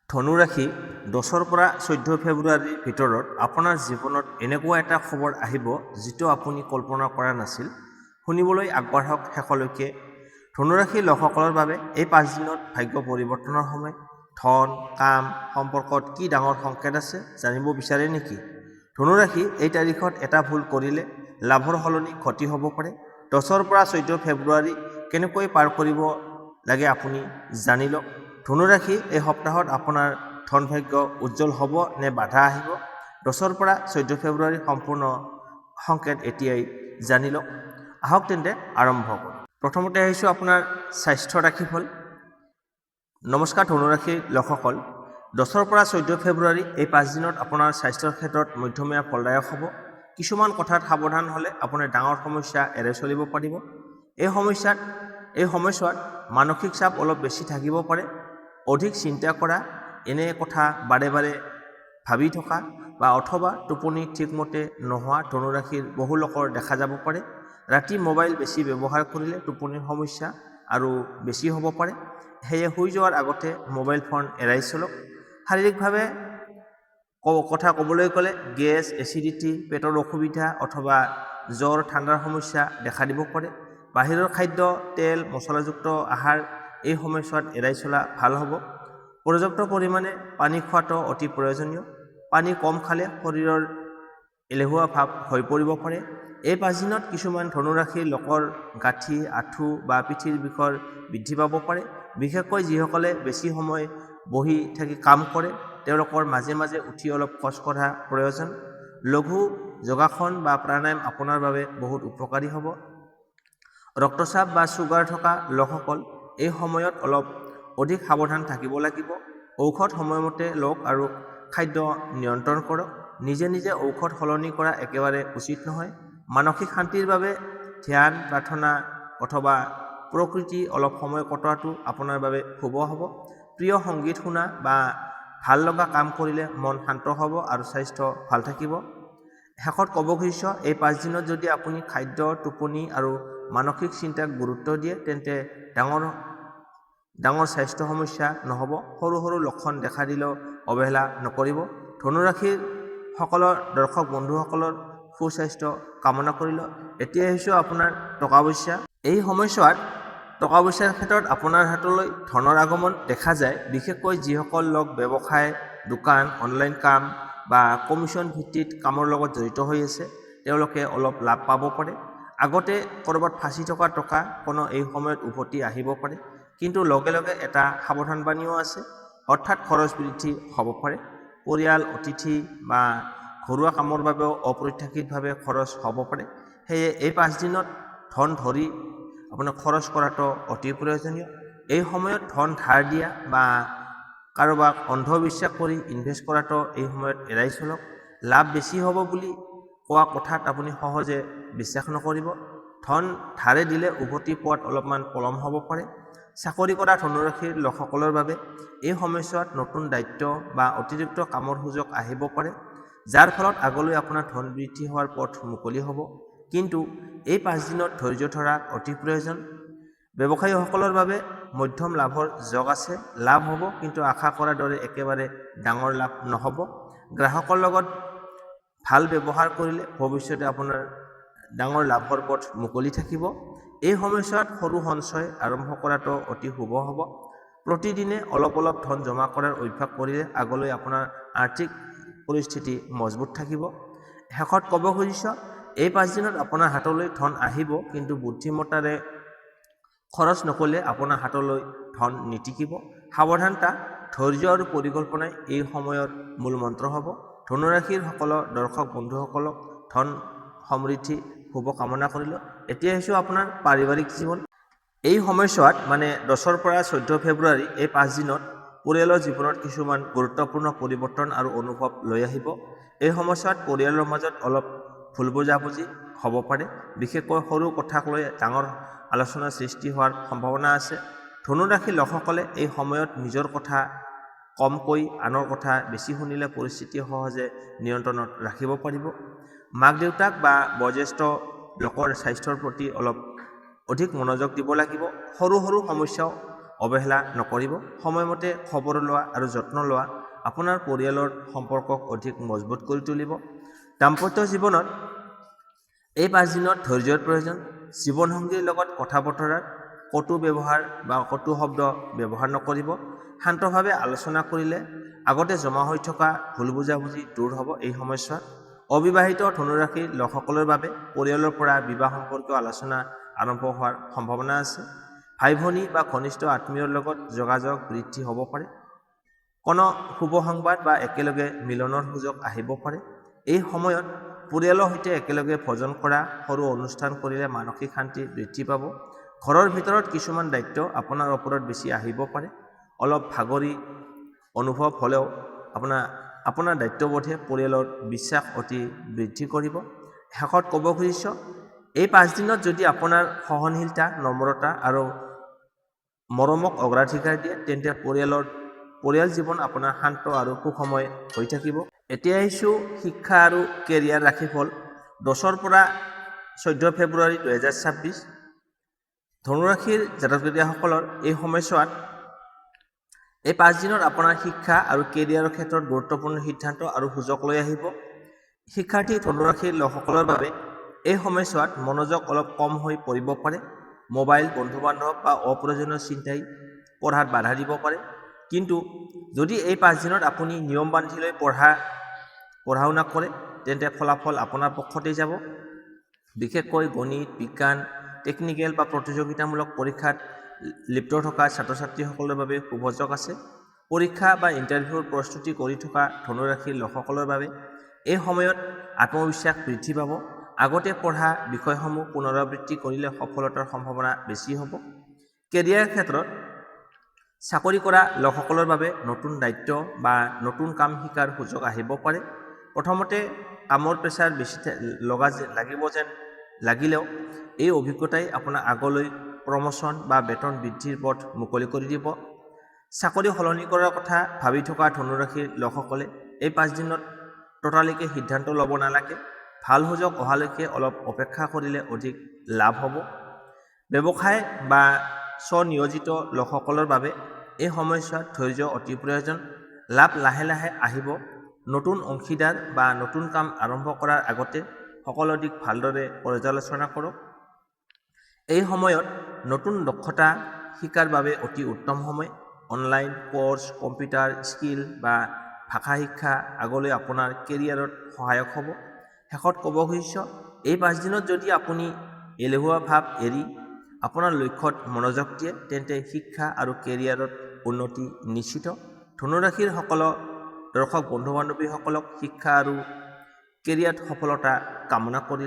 ধনুৰাশি, 10ৰ পৰা 14 ফেব্ৰুৱাৰীৰ ভিতৰত আপোনাৰ জীৱনত এনেকুৱা এটা খবৰ আহিব, যিটো আপুনি কল্পনা কৰা নাছিল। শুনিবলৈ আগবাঢ়ক শেষলৈকে। ধনুৰাশিৰ লোকসকলৰ বাবে এই 5 দিনত ভাগ্য পৰিৱৰ্তনৰ সময়। ধন, কাম, সম্পৰ্কত কি ডাঙৰ সংকেত আছে, জানিব বিচাৰে নেকি? ধনুৰাশি, এই তাৰিখত এটা ভুল কৰিলে লাভৰ সলনি ক্ষতি হ'ব পাৰে। 10ৰ পৰা 14 ফেব্ৰুৱাৰী কেনেকৈ পাৰ কৰিব লাগে, আপুনি জানি লওক। ধনুৰাশি, এই সপ্তাহত আপোনাৰ ধন ভাগ্য উজ্জ্বল হ'ব নে বাধা আহিব? 10ৰ পৰা 14 ফেব্ৰুৱাৰী সম্পূৰ্ণ সংকেত এতিয়াই জানি লওক। আহক তেন্তে আৰম্ভ কৰোঁ। প্ৰথমতে আহিছোঁ আপোনাৰ স্বাস্থ্য ৰাশিফল। নমস্কাৰ ধনুৰাশিৰ লোকসকল। 10ৰ পৰা 14 ফেব্ৰুৱাৰী এই 5 দিনত আপোনাৰ স্বাস্থ্যৰ ক্ষেত্ৰত মধ্যমীয়া ফলদায়ক হ'ব। কিছুমান কথাত সাৱধান হ'লে আপুনি ডাঙৰ সমস্যা এৰাই চলিব পাৰিব। এই সময়ছোৱাত মানসিক চাপ অলপ বেছি থাকিব পাৰে। অধিক চিন্তা কৰা, এনে কথা বাৰে বাৰে ভাবি থকা বা অথবা টোপনি ঠিকমতে নোহোৱা ধনুৰাশিৰ বহু লোকৰ দেখা যাব পাৰে। ৰাতি মোবাইল বেছি ব্যৱহাৰ কৰিলে টোপনিৰ সমস্যা আৰু বেছি হ'ব পাৰে। সেয়ে শুই যোৱাৰ আগতে মোবাইল ফোন এৰাই চলক। শাৰীৰিকভাৱে কথা ক'বলৈ গ'লে গেছ, এচিডিটি, পেটৰ অসুবিধা অথবা জ্বৰ, ঠাণ্ডাৰ সমস্যা দেখা দিব পাৰে। বাহিৰৰ খাদ্য, তেল মছলাযুক্ত আহাৰ এই সময়ছোৱাত এৰাই চলা ভাল হ'ব। পৰ্যাপ্ত পৰিমাণে পানী খোৱাটো অতি প্ৰয়োজনীয়। পানী কম খালে শৰীৰৰ এলেহুৱা ভাৱ হৈ পৰিব পাৰে। এই 5 দিনত কিছুমান ধনুৰাশিৰ লোকৰ গাঁঠি, আঁঠু বা পিঠিৰ বিষৰ বৃদ্ধি পাব পাৰে। বিশেষকৈ যিসকলে বেছি সময় বহি থাকি কাম কৰে, তেওঁলোকৰ মাজে মাজে উঠি অলপ খোজ কঢ়া প্ৰয়োজন। লঘু যোগাসন বা প্ৰাণায়াম আপোনাৰ বাবে বহুত উপকাৰী হ'ব। ৰক্তচাপ বা চুগাৰ থকা লোকসকল এই সময়ত অলপ অধিক সাৱধান থাকিব লাগিব। ঔষধ সময়মতে লওক আৰু খাদ্য নিয়ন্ত্ৰণ কৰক। নিজে নিজে ঔষধ সলনি কৰা একেবাৰে উচিত নহয়। মানসিক শান্তিৰ বাবে ধ্যান, প্ৰাৰ্থনা অথবা প্ৰকৃতি অলপ সময় কটোৱাটো আপোনাৰ বাবে শুভ হ'ব। প্ৰিয় সংগীত শুনা বা ভাল লগা কাম কৰিলে মন শান্ত হ'ব আৰু স্বাস্থ্য ভাল থাকিব। শেষত ক'ব খুজিছোঁ, এই 5 দিনত যদি আপুনি খাদ্য, টোপনি আৰু মানসিক চিন্তাক গুৰুত্ব দিয়ে, তেন্তে ডাঙৰ ডাঙৰ স্বাস্থ্য সমস্যা নহ'ব। সৰু সৰু লক্ষণ দেখা দিলেও অৱহেলা নকৰিব। ধনুৰাশিৰ সকলৰ দৰ্শক বন্ধুসকলৰ সুস্বাস্থ্য কামনা কৰিলোঁ। এতিয়া আহিছোঁ আপোনাৰ টকা পইচা। এই সময়ছোৱাত টকা পইচাৰ ক্ষেত্ৰত আপোনাৰ হাতলৈ ধনৰ আগমন দেখা যায়। বিশেষকৈ যিসকল লোক ব্যৱসায়, দোকান, অনলাইন কাম বা কমিশ্যন ভিত্তিত কামৰ লগত জড়িত হৈ আছে, তেওঁলোকে অলপ লাভ পাব পাৰে। আগতে ক'ৰবাত ফাঁচি থকা টকা কোনো এই সময়ত উভতি আহিব পাৰে। কিন্তু লগে লগে এটা সাৱধানবাণীও আছে। হঠাৎ খৰচ বৃদ্ধি হ'ব পাৰে। পৰিয়াল, অতিথি বা ঘৰুৱা কামৰ বাবেও অপ্ৰত্যাশিতভাৱে খৰচ হ'ব পাৰে। সেয়ে এই 5 দিনত ধন ধৰি আপোনাৰ খৰচ কৰাটো অতি প্ৰয়োজনীয়। এই সময়ত ধন ধাৰ দিয়া বা কাৰোবাক অন্ধবিশ্বাস কৰি ইনভেষ্ট কৰাটো এই সময়ত এৰাই চলক। লাভ বেছি হ'ব বুলি কোৱা কথাত আপুনি সহজে বিশ্বাস নকৰিব। ধন ধাৰে দিলে উভতি পোৱাত অলপমান পলম হ'ব পাৰে। চাকৰি কৰা ধনুৰাশিৰ লোকসকলৰ বাবে এই সময়ছোৱাত নতুন দায়িত্ব বা অতিৰিক্ত কামৰ সুযোগ আহিব পাৰে, যাৰ ফলত আগলৈ আপোনাৰ ধন বৃদ্ধি হোৱাৰ পথ মুকলি হ'ব। কিন্তু এই 5 দিনত ধৈৰ্য ধৰা অতি প্ৰয়োজন। ব্যৱসায়ীসকলৰ বাবে মধ্যম লাভৰ যোগ আছে। লাভ হ'ব, কিন্তু আশা কৰাৰ দৰে একেবাৰে ডাঙৰ লাভ নহ'ব। গ্ৰাহকৰ লগত ভাল ব্যৱহাৰ কৰিলে ভৱিষ্যতে আপোনাৰ ডাঙৰ লাভৰ পথ মুকলি থাকিব। এই সময়ছোৱাত সৰু সঞ্চয় আৰম্ভ কৰাটো অতি শুভ হ'ব। প্ৰতিদিনে অলপ অলপ ধন জমা কৰাৰ অভ্যাস কৰিলে আগলৈ আপোনাৰ আৰ্থিক পৰিস্থিতি মজবুত থাকিব। শেষত ক'ব খুজিছোঁ, এই 5 দিনত আপোনাৰ হাতলৈ ধন আহিব, কিন্তু বুদ্ধিমত্তাৰে খৰচ নকৰিলে আপোনাৰ হাতলৈ ধন নিটিকিব। সাৱধানতা, ধৈৰ্য আৰু পৰিকল্পনাই এই সময়ৰ মূল মন্ত্ৰ হ'ব। ধনুৰাশিৰ সকলো দৰ্শক বন্ধুসকলক ধন সমৃদ্ধি শুভ কামনা কৰিলোঁ। এতিয়া আহিছোঁ আপোনাৰ পাৰিবাৰিক জীৱন। এই সময়ছোৱাত, মানে 10ৰ পৰা 14 ফেব্ৰুৱাৰী এই 5 দিনত পৰিয়ালৰ জীৱনত কিছুমান গুৰুত্বপূৰ্ণ পৰিৱৰ্তন আৰু অনুভৱ লৈ আহিব। এই সময়ছোৱাত পৰিয়ালৰ মাজত অলপ ভুল বুজাবুজি হ'ব পাৰে। বিশেষকৈ সৰু কথাক লৈ ডাঙৰ আলোচনাৰ সৃষ্টি হোৱাৰ সম্ভাৱনা আছে। ধনুৰাশিৰ লোকসকলে এই সময়ত নিজৰ কথা কমকৈ আনৰ কথা বেছি শুনিলে পৰিস্থিতি সহজে নিয়ন্ত্ৰণত ৰাখিব পাৰিব। মাক দেউতাক বা বয়োজ্যেষ্ঠ লোকৰ স্বাস্থ্যৰ প্ৰতি অলপ অধিক মনোযোগ দিব লাগিব। সৰু সৰু সমস্যাও অৱহেলা নকৰিব। সময়মতে খবৰ লোৱা আৰু যত্ন লোৱা আপোনাৰ পৰিয়ালৰ সম্পৰ্কক অধিক মজবুত কৰি তুলিব। দাম্পত্য জীৱনত এই 5 দিনত ধৈৰ্যৰ প্ৰয়োজন। জীৱনসংগীৰ লগত কথা বতৰাত কটু ব্যৱহাৰ বা কটু শব্দ ব্যৱহাৰ নকৰিব। শান্তভাৱে আলোচনা কৰিলে আগতে জমা হৈ থকা ভুল বুজাবুজি দূৰ হ'ব এই সময়ছোৱাত। অবিবাহিত ধনুৰাশিৰ লোকসকলৰ বাবে পৰিয়ালৰ পৰা বিবাহ সম্পৰ্কীয় আলোচনা আৰম্ভ হোৱাৰ সম্ভাৱনা আছে। ভাই ভনী বা ঘনিষ্ঠ আত্মীয়ৰ লগত যোগাযোগ বৃদ্ধি হ'ব পাৰে। কোনো শুভ সংবাদ বা একেলগে মিলনৰ সুযোগ আহিব পাৰে। এই সময়ত পৰিয়ালৰ সৈতে একেলগে ভোজন কৰা, সৰু অনুষ্ঠান কৰিলে মানসিক শান্তি বৃদ্ধি পাব। ঘৰৰ ভিতৰত কিছুমান দায়িত্ব আপোনাৰ ওপৰত বেছি আহিব পাৰে। অলপ ভাগৰি অনুভৱ হ'লেও আপোনাৰ আপোনাৰ দায়িত্ববোধে পৰিয়ালৰ বিশ্বাস অতি বৃদ্ধি কৰিব। শেষত ক'ব খুজিছোঁ, এই 5 দিনত যদি আপোনাৰ সহনশীলতা, নম্ৰতা আৰু মৰমক অগ্ৰাধিকাৰ দিয়ে, তেন্তে পৰিয়াল জীৱন আপোনাৰ শান্ত আৰু সুখময় হৈ থাকিব। এতিয়া আহিছোঁ শিক্ষা আৰু কেৰিয়াৰ ৰাশিফল, 10ৰ পৰা 14 ফেব্ৰুৱাৰী 2026। ধনুৰাশিৰ জাতক জাতিকাসকলৰ এই সময়ছোৱাত, এই 5 দিনত আপোনাৰ শিক্ষা আৰু কেৰিয়াৰৰ ক্ষেত্ৰত গুৰুত্বপূৰ্ণ সিদ্ধান্ত আৰু সুযোগ লৈ আহিব। শিক্ষাৰ্থী ধনুৰাশিৰ লোকসকলৰ বাবে এই সময়ছোৱাত মনোযোগ অলপ কম হৈ পৰিব পাৰে। মোবাইল, বন্ধু বান্ধৱ বা অপ্ৰয়োজনীয় চিন্তাই পঢ়াত বাধা দিব পাৰে। কিন্তু যদি এই 5 দিনত আপুনি নিয়ম বান্ধি লৈ পঢ়া শুনা কৰে, তেন্তে ফলাফল আপোনাৰ পক্ষতেই যাব। বিশেষকৈ গণিত, বিজ্ঞান, টেকনিকেল বা প্ৰতিযোগিতামূলক পৰীক্ষাত লিপ্ত থকা ছাত্ৰ ছাত্ৰীসকলৰ বাবে শুভযোগ আছে। পৰীক্ষা বা ইণ্টাৰভিউৰ প্ৰস্তুতি কৰি থকা ধনুৰাশিৰ লোকসকলৰ বাবে এই সময়ত আত্মবিশ্বাস বৃদ্ধি পাব। আগতে পঢ়া বিষয়সমূহ পুনৰাবৃত্তি কৰিলে সফলতাৰ সম্ভাৱনা বেছি হ'ব। কেৰিয়াৰ ক্ষেত্ৰত চাকৰি কৰা লোকসকলৰ বাবে নতুন দায়িত্ব বা নতুন কাম শিকাৰ সুযোগ আহিব পাৰে। প্ৰথমতে কামৰ প্ৰেছাৰ বেছি লগা লাগিব যেন লাগিলেও এই অভিজ্ঞতাই আপোনাক আগলৈ প্ৰমোচন বা বেতন বৃদ্ধিৰ পথ মুকলি কৰি দিব। চাকৰি সলনি কৰাৰ কথা ভাবি থকা ধনুৰাশিৰ লোকসকলে এই 5 দিনত ততালিকে সিদ্ধান্ত ল'ব নালাগে। ভাল সুযোগ অহালৈকে অলপ অপেক্ষা কৰিলে অধিক লাভ হ'ব। ব্যৱসায় বা স্বনিয়োজিত লোকসকলৰ বাবে এই সময়ছোৱাত ধৈৰ্য অতি প্ৰয়োজন। লাভ লাহে লাহে আহিব। নতুন অংশীদাৰ বা নতুন কাম আৰম্ভ কৰাৰ আগতে সকলো দিশ ভালদৰে পৰ্যালোচনা কৰক। এই সময়ত নতুন দক্ষতা শিকাৰ বাবে অতি উত্তম সময়। অনলাইন কৰ্চ, কম্পিউটাৰ স্কিল বা ভাষা শিক্ষা আগলৈ আপোনাৰ কেৰিয়াৰত সহায়ক হ'ব। শেষত ক'ব খুজিছোঁ, এই 5 দিনত যদি আপুনি এলেহুৱা ভাৱ এৰি আপোনাৰ লক্ষ্যত মনোযোগ দিয়ে, তেন্তে শিক্ষা আৰু কেৰিয়াৰত উন্নতি নিশ্চিত। ধনুৰাশিৰ সকলো দৰ্শক বন্ধু বান্ধৱীসকলক শিক্ষা আৰু কেৰিয়াৰত সফলতা কামনা কৰিলোঁ।